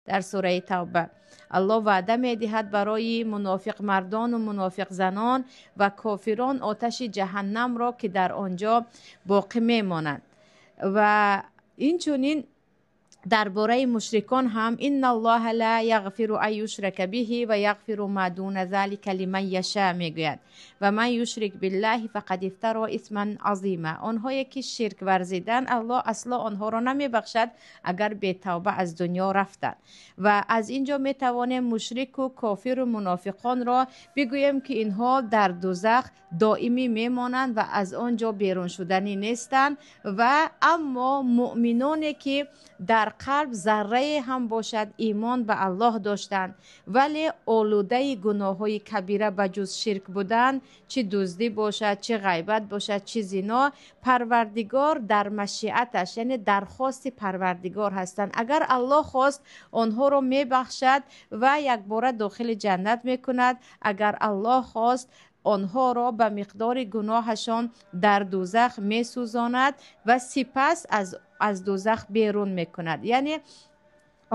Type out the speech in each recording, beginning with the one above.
Дар сураи Тавба Аллоҳ ваъда медиҳад барои мунофиқ мардону мунофиқ занон ва кофирон оташи ҷаҳаннамро, ки дар он ҷо боқӣ мемонанд. Ва инчунин дар бораи мушрикон ҳам: «Инналлоҳа ла яғфиру ан юшрака биҳи ва яғфиру ма дуна залика лиман яша», мегӯяд: «Ва ман юшрик биллаҳи фақад ифтаро исман азима». Онҳое ки ширк варзиданд, Аллоҳ асло онҳоро намебахшад, агар бетавба аз дунё рафтанд. Ва аз ин ҷо метавонем мушрику кофиру мунофиқонро бигӯем, ки инҳо дар дузах доимӣ мемонанд ва аз он ҷо берун шуданӣ нестанд. Ва аммо муъминоне, ки дар қалб заррае ҳам бошад имон ба Аллоҳ доштанд, вале олудаи гуноҳҳои кабира ба ҷуз ширк буданд, чӣ дуздӣ бошад, чӣ ғайбат бошад, чӣ зино, Парвардигор дар машиаташ, яъне дархости Парвардигор ҳастанд. Агар Аллоҳ хост, онҳоро мебахшад ва якбора дохили ҷаннат мекунад. Агар Аллоҳ хост, онҳоро ба миқдори гуноҳашон дар дузах месӯзонад ва сипас аз дузах берун мекунад. Яъне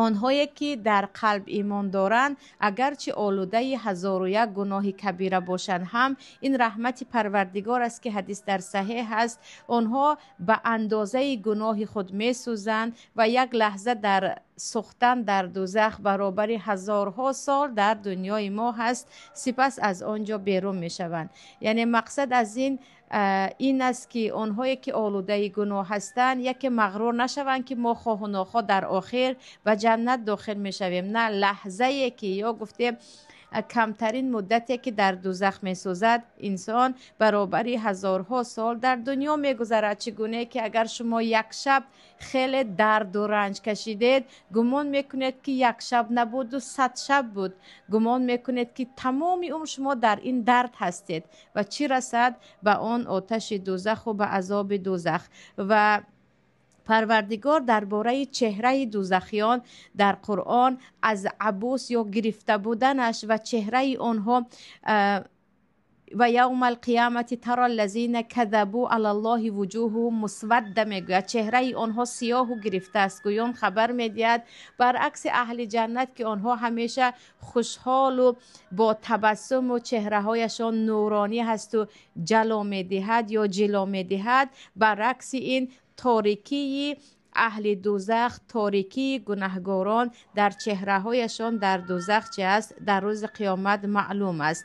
онҳое ки дар қалб имон доранд, агарчи олудаи 1001 гуноҳи кабира бошанд ҳам, ин раҳмати Парвардигор аст, ки ҳадис дар саҳеҳ аст, онҳо ба андозаи гуноҳи худ месӯзанд ва як лаҳза дар сӯхтан дар дузах баробари ҳазорҳо сол дар дунёи мо ҳаст. Сипас аз он ҷо берун мешаванд. Яъне мақсад аз ин аст, ки онҳое ки олудаи гуноҳ ҳастанд, яке мағрур нашаванд, ки мо хоҳу нохоҳ дар охир ба ҷаннат дохил мешавем. На, лаҳзае ки ё гуфтем камтарин муддате ки дар дузах месӯзад инсон, баробари ҳазорҳо сол дар дунё мегузарад. Чӣ гуне ки агар шумо як шаб хеле дарду ранҷ кашидед, гумон мекунед, ки як шаб набуду 100 шаб буд, гумон мекунед, ки тамоми умр шумо дар ин дард ҳастед, ва чӣ расад ба он оташи дузаху ба азоби дузах. Ва Парвардигор дар бораи чеҳраи дузахиён дар Қуръон аз абус ё гирифта буданаш ва чеҳраи онҳо: «Ва явма алқиямати тара аллазина казабу алаллоҳи вуҷуҳуҳум мусвадда», мегӯяд, чеҳраи онҳо сиёҳу гирифтааст, гӯён хабар медиҳад, баръакси аҳли ҷаннат, ки онҳо ҳамеша хушҳолу бо табассуму чеҳраҳояшон нуронӣ ҳасту ҷало медиҳад ё ҷило медиҳад. Баръакси ин, торикии аҳли дузах, торикии гунаҳгорон дар чеҳраҳояшон дар дузах чи аст, дар рӯзи қиёмат маълум аст.